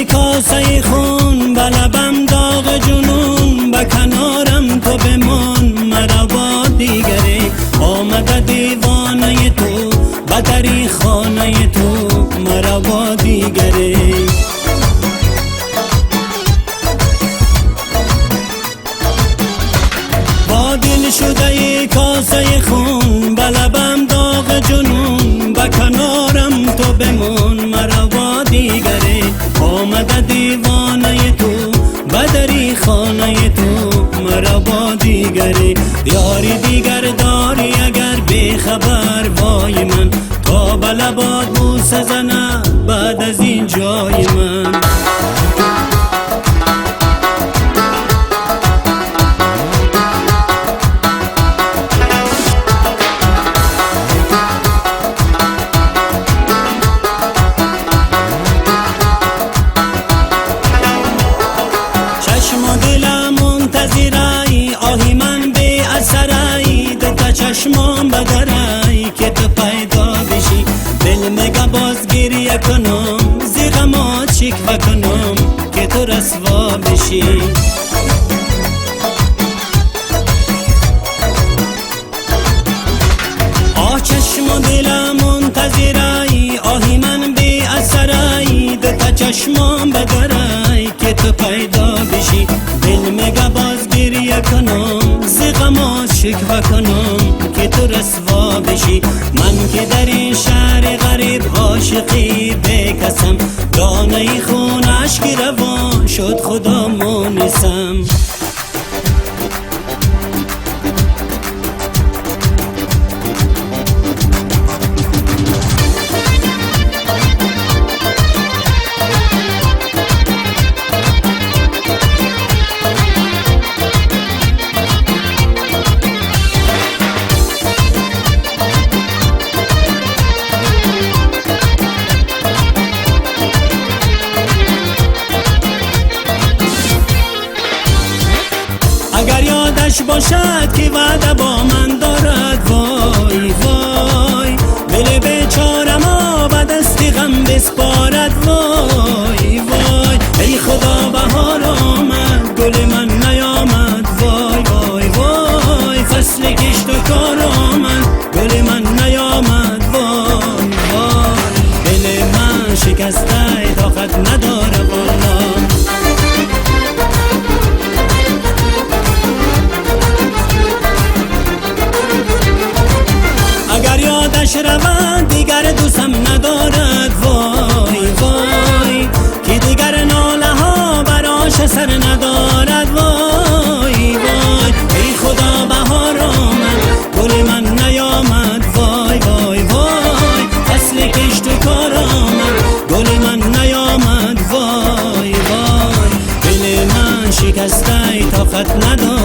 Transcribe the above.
شده کاسه خون، بلبم داغ جنون، به کنارم تو بمان مرا با دیگری. آمده دیوانه تو به دری خانه تو مرا با دیگری. با دل شده کاسه خون، بلبم داغ جنون، به کنارم تو بمان مرا با دیگری. آمده دیوانه تو به دری خانه تو مرا با دیگری. یاری دیگر داری اگر بی خبر وای من، تا به لبات بوسه زند بعد از این جای من. چشم و دلم منتظرای، آهی من بی اثرای، دو چشمام بدرای که تو پیدا بشی. دل مگه باز گریه کنم، زی غمات شکوه کنم که تو رسوا بشی. آه چشم و دلم منتظرای، آهی من بی اثرای، دو چشمام بدرای که تو پیدا بشی. دل مگه باز گریه کنم، زی غمات شکوه کنم که تو رسوا بشی. من که در این شهر غریب عاشقی بکسم، دانه خون اشک روان شد خدا مونسم. اگر یادش باشد که وعده با من دارد، وای وای دل بیچاره ما به دست غم بسپارد، وای وای ای خدا بهار آمد گل من نیامد، وای وای وای فصل کشت و کار آمد گل من نیامد، وای وای دل من شکسته طاقت نداره والا. اگر یادش رود دیگر دوستم ندارد، وای وای که دیگر ناله ها براش سر ندارد، وای وای ای خدا بهار آمد گل من نیامد، وای وای وای فصل کشت و کار آمد گل من نیامد، وای وای دل من شکسته طاقت ندارد.